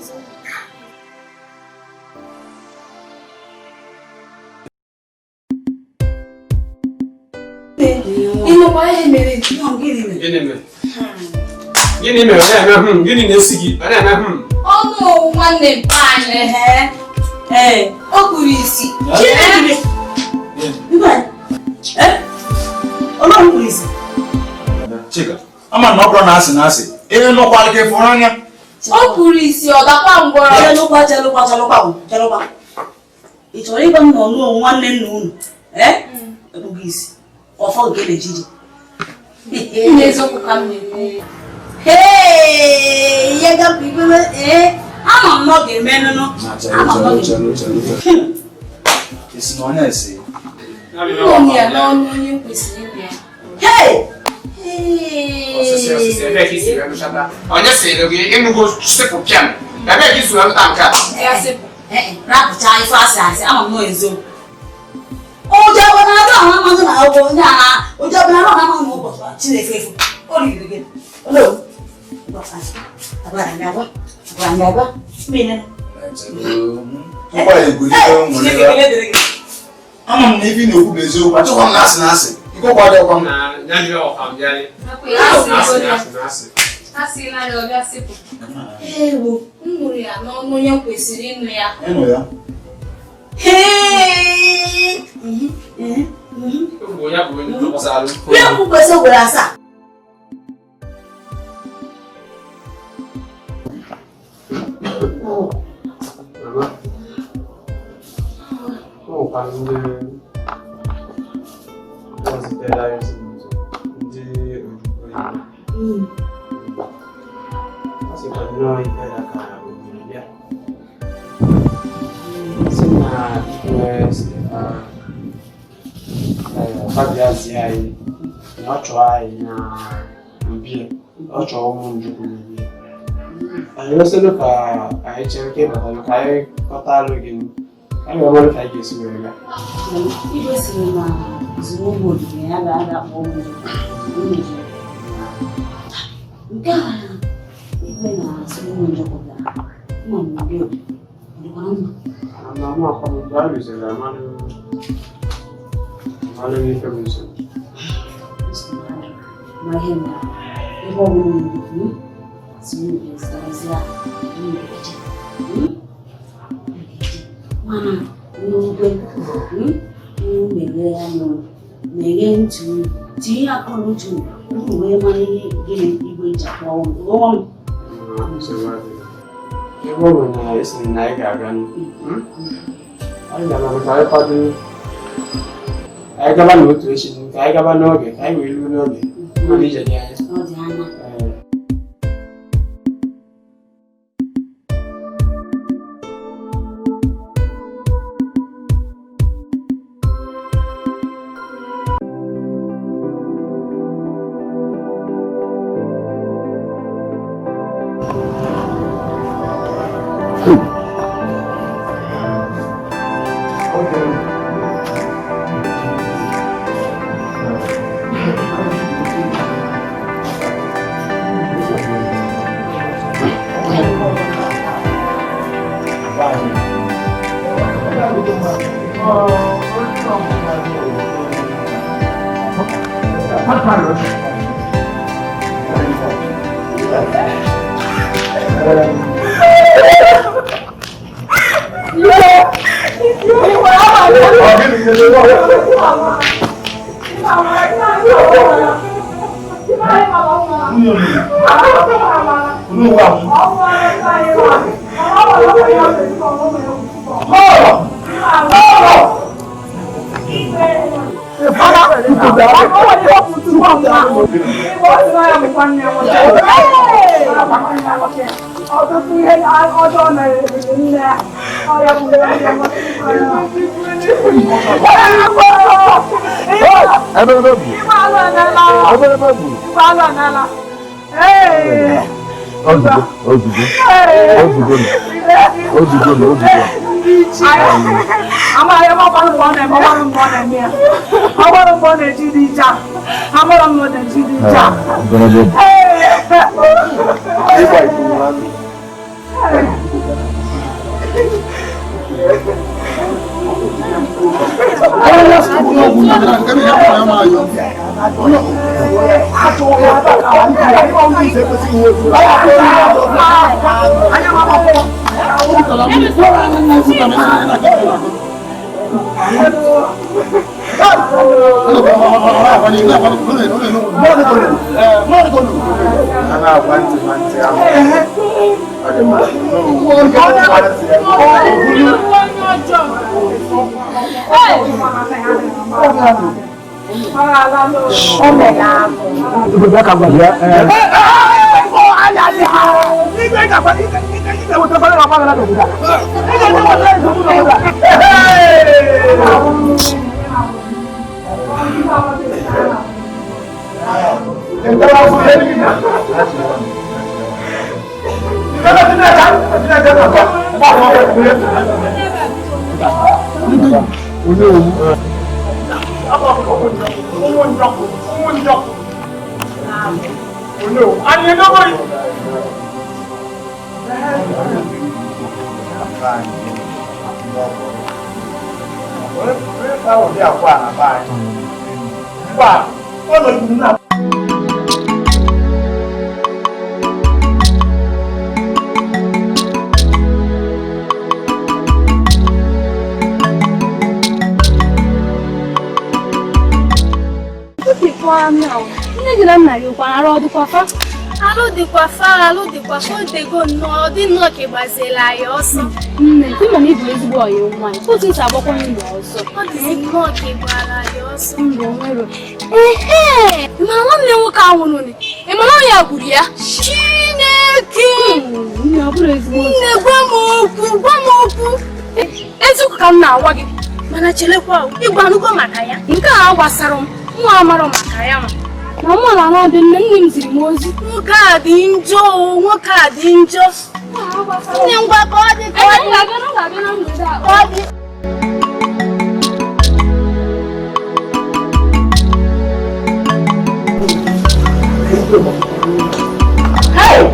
Ịnụkwa ihe mere? Gịnị mere? Gịnị mere? Ọ na-eme hmm. Gịnị na-esi gị? Ọ na-eme hmm. Ọnụ owu nwanne mpa anyị. Ee, o kpuru isi. Chineke. Ọlọ́run kpuru isi. Chika, ama na ọ bụrụ na asị na asị, ị nụkwara ka ịfụrụ anya. O kpuru isi ọ dakwa ngwọrọ. Chelụkwa chelụkwa chelụkwa chelụkwa. Ị chọrọ ịgwa m na ọnụ owu nwanne nna unu? Ee? Ekpughị isi. Ọfọ nke na-eji ije. N'eziokwu ka m na-ekwu. Hee! Ihe gapụ igwe ee ama m na ọ ga-eme nụnụ. Ama m na ọ ga-eme. Esi na onye esi. Nne ya n'ọnụ onye kwesịrị ịnụ ya. Hee! Osisi osisi ebe ka isi wee nụchata. Onye sịrị gị ịnụgo sịpụ pịam. Ebe ka isi wee nụta nke a. Ya sịpụ. Rapụcha ife asị asị ama m na eziokwu. Ụjọ bụ na adọ ahụ amadụ na akwụkwọ onye a na ụjọ bụ na adọ ahụ amadụ na ụbọchị chi na-efe efu. O riri gị. Olo. Agwara m agwa. Agwara m agwa. Mmiri. Ama m na ife ị na-ekwu bụ eziokwu. Achọkwa m na asị na asị. Ike ọkwa dị ọkwa m. Asịla ya ọbịa sịpụ. Ewo. M nụrụ ya n'ọnụ onye kwesịrị ịnụ ya. Ịnụ ya. Hee! Onye bụ kwesị gwere asaa. Mama, ọ nwekwa ndị zitere anyị ozi n'ụzọ, ndị ojukwu oyibo. A sịkwa nnọọ ife ya ka obodo bịa. Si na ikwe si fa bịa zie anyị na ọ chọọ anyị na mbie, ọ chọọ ụmụ njukwu na mbie. Anyị wesịrị ka anyị chere ka ịbata ka anyị kọta alụ gị. Anyị ga-amalụ ka anyị ga-esi were gaa. Igwe siri na zuru ụmụ ogige ya ga-aga kpọọ ụmụ nke a igwe na-asị ụmụ njọkọ bịara mma m obi obi dịkwa mma. Na mụ akwa mgbe a rụziri amalụ amalụ ife bụ nsogbu. Ma ihe mere ebe ọ bụla unu si unu ga-ezitazi ya unu ga-eje mana n'ugwe unu meghee anya unu meghee ntị unu tinye akọ na uche unu unu wee mara ihe gịnị igwe ji akpọ unu ghọọ m. Nsogbu adịghị. Ebe ọ bụ na esi na anyị ga-aga anyị ga-amalụ ka anyị kwado anyị gaba n'otu echi ka anyị gaba n'oge ka anyị wee ruo n'oge mana ije dị anya. Ọ dị anya. Ee. Ọtụtụ ihe ọjọọ mere nne ya ọ ya bụ Nne gị na nna gị kwa arụ ọdịkwa fa? Alụ dịkwa fa, alụ dịkwa fa, odego nnọọ, ọ dị nnọọ ka ịgbazila ya ọsọ. Nne, ịma na ị bụ ezigbo ọyị nwaanyị, otu ntị agbakwa nwunye ọsọ. Ọ dịzi nnọọ ka ịgbara ya ọsọ. Mba, onwero. Ehe, ma nwanne nwoke ahụ nụ, ị ma na ọ ya gburu ya? Chineke! Nne, ọ bụrụ ezigbo. Nne, gwa m okwu, gwa m okwu. Eziokwu ka m na-agwa gị, mana chelekwa, ịgwa anụgo maka ya. Nke a gbasara m, nwa amarọ maka ya ma. Na mụ na na-abịa nne nne m ziri m ozi. Nwoke a dị njọ o, nwoke a dị njọ. Nne ngwa ka ọ dị ka ọ dị. Ka ọ dị. Hey!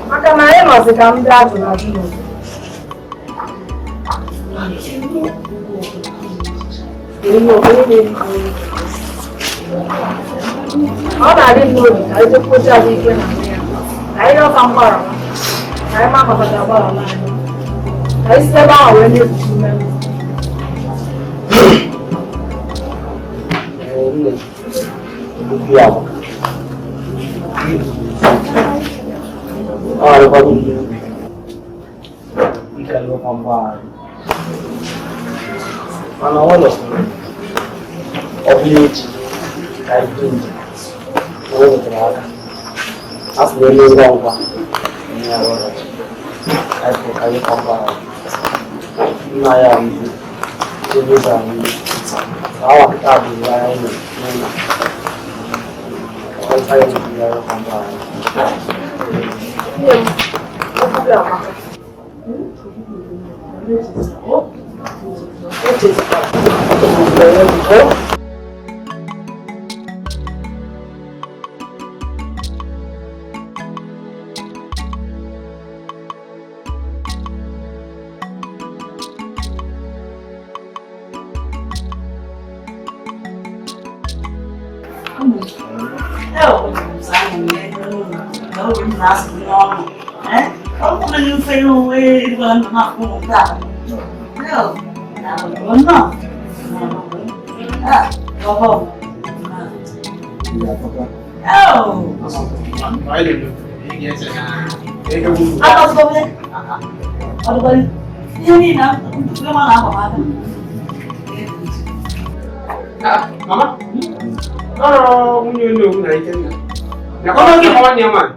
Maka na anyị nọzi ka ndị ajụrụ ajụ n'obodo. Ọ na-adị m n'obi ka anyị jekwuo ji adị ike na ya, ka anyị rịọta mgbaghara, ka anyị ma maka ga-agbaghara anyị, ka anyị site ebe ahụ wee na-ebuchi ume. Mana ụlọ ọ bụla echi ka anyị bido njem o wetara aka a sị na eme ngwa ngwa nye ya ọdachi anyị pụrụ ka anyị kwa mgbaghara nna ya mbụ ebe ụzọ anyị awa kịta bụ ihe anyị nọ n'ụlọ ọkwa ya bụ ya kwa mgbaghara. Nne m, okwu gị amaka. Mama, ọrụ nwunye Onowu na Ikenna. Nakwa n'oge ma nwanne ya nwaanyị.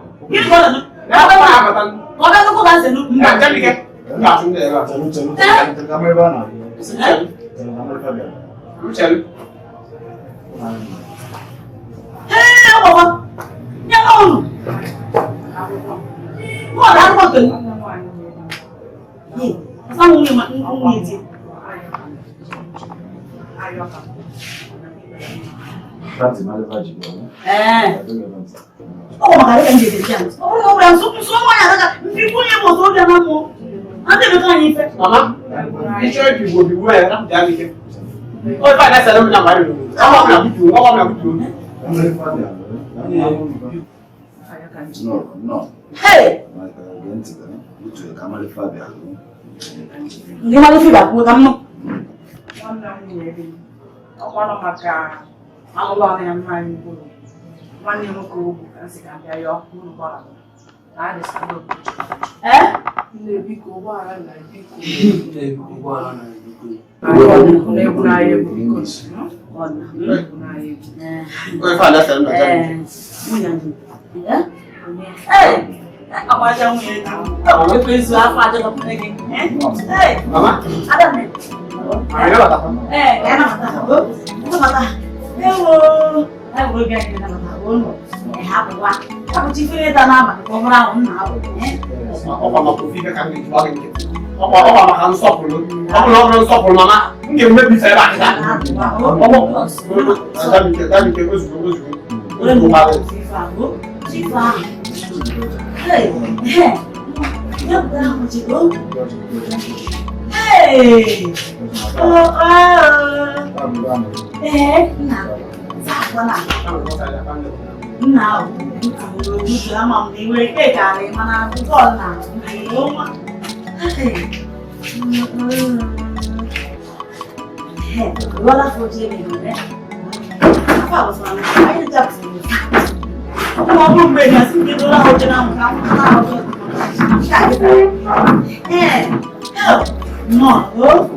Mama, ịchọ ibi igbo bi wee ya ike. Ọ ife a na-esere m na mmadụ n'obodo. Ọwa m na-abutu, ọwa m na-abutu. Hey! Ndị mmadụ fiba kwuo ka mma. Nwanne m nwunye di m, ọkwanụ maka alụlụ anụ ya nna anyị gburu. Nwanne m nwoke ogbu ka m sị ka m bịa yọọ unu gbara m na adị sị ndị obodo. Ee? Nne biko ụgbọala na biko. Nne biko ụgbọala na biko. Egwu na egwu biko. Agbaja nwunye di m. Ekwensu afọ adịghị gị. Ee. Adanne. Ee, ka anabata. Anabata. Ewo. Ewo oge anyị anabata ụlọ. Hapụwa. Hapụcha ife ịta n'abalị ka ọ bụrụ ahụ nna ahụ. Ọkwa maka ofu ife ka m ga-eji gba gị nkịtị. Ọkwa maka nsọpụrụ. Ọ bụrụ nsọpụrụ mama, m ga-emebi ife ebe a kịta. Damike, ozugbo ozugbo. Ozugbo gbara. Ife ahụ. Hey, hey. Hey! Oh, oh. Eh, nna. Sakwana. Nna, uju ama m na iwe ike karị mana bọọlụ na nwa. Hey. Hey, wala foje me no, eh? Apa was man? Anyị chapụ. Ọ bụ mgbe na si ndị dọla oche na mụ ka m na ọzọ. Eh. No, oh.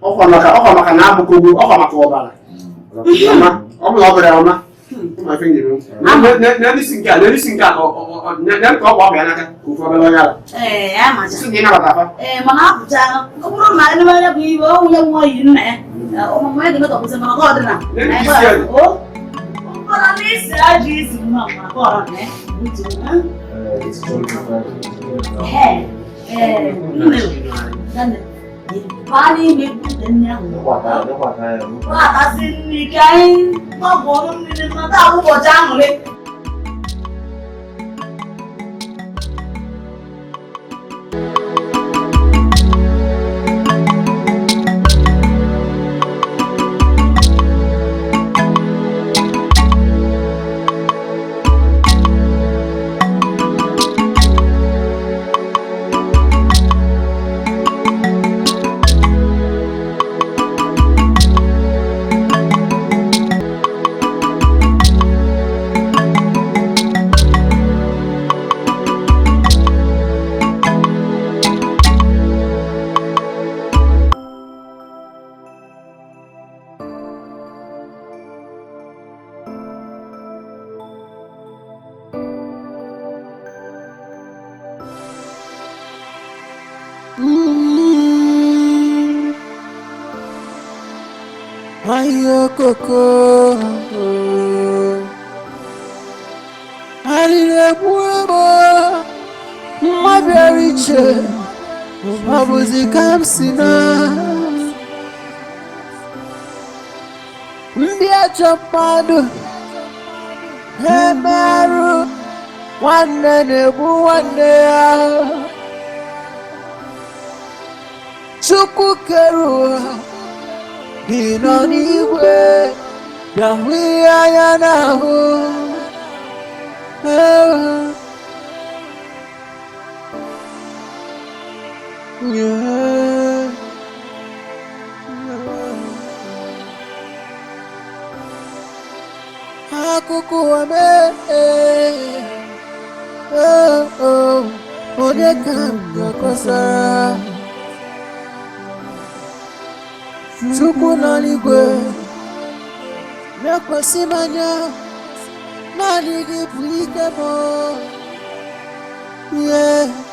Ọkwa maka na abụkogbu, ọkwa maka ọbara. Ọ bụla ọ bụla ọma. N'isi nke a, n'isi nke a ka ọ bụ ọbịa n'aka ka ofu obere onye ala. Sị gị nabata afa. Ee, mana apụcha ọ bụrụ na elemere bụ iwe ọ nwunye nwa yiri nna ya ọmụmụ ya ga-emetọpụsị mana ọ dị na mana n'isi ajọ isi nwa mana ka ọra na ya. Ee, nne baa n'ime bute nne ahụ na-atasị nri ka anyị gbagọrọ mmiri mata ụbọchị aṅụrị. Koko alịrị-egbu nwa bịara iche ọ bụzi ka m si na ndị ajọ mmadụ emerụ nwanne na-egbu nwanne ya. Chukwu kere ụwa dị nọ n'igwe bịa hụ ihe anya n'ahụ. Akụkụ ụwa mee onye ka m ga-akọsara? Chukwu nọ n'igwe lekwasị m anya, naanị gị bụ ike m. Yeah.